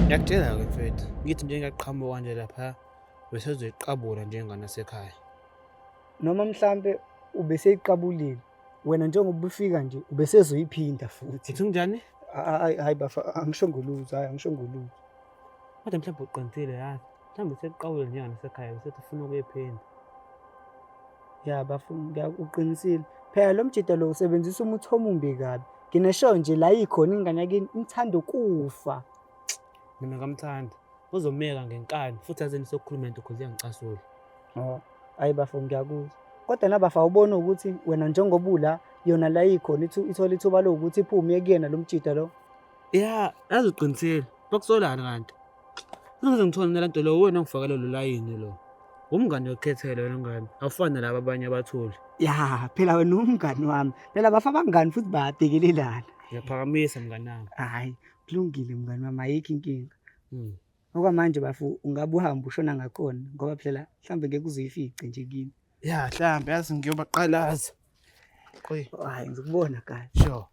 Ngiyakutshela-ke mfethu, ngithi nje ngiyaqhamuka nje lapha besezoyiqabula njengane yasekhaya. Noma mhlampe ubeseyiqabulile wena njengoba ufika nje ubesezoyiphinda futhi. Uthi kunjani? Hayi hayi bafa angishongo lutho, hayi angishongo lutho. Kodwa mhlawumbe uqinisile yazi. Mhlawumbe useqabule njengane yasekhaya besethi ufuna ukuyiphinda. Ya bafo uqinisile. Phela lo mjida lo usebenzisa umuthi omumbi kabi. Ngineshow nje la ikhona ingane yakini imthanda ukufa. Mina ngamthanda. Uzomeka ngenkani futhi azeni sokukhuluma into cause iyangicasula. Oh, hayi bafo ngiyakuzwa. Kodwa nabafa ubona ukuthi wena njengoba ula yona la ikhona ithola ithuba lokuthi iphume kuyena lo mjida lo. Ya, yazi uqinisile. Bakusolani kanti? Ngize ngithole mina lento lo wena ongifakele lo layini lo. Umngane okhethele wena ngane. Awufani nalaba abanye abathuli. Ya, phela wena umngani wami. Phela bafa abangani futhi bayadekelelana. Ngiyaphakamisa mngani wami. Hayi, kulungile mngani wami, ayikho inkinga. Okwamanje bafo ungabe uhamba ushona ngakhona ngoba phela mhlawumbe ngeke uze uyifice nje kimi. Ya, mhlawumbe yazi ngiyobaqalaza. Qoyi. Hayi ngizokubona kahle. Sure.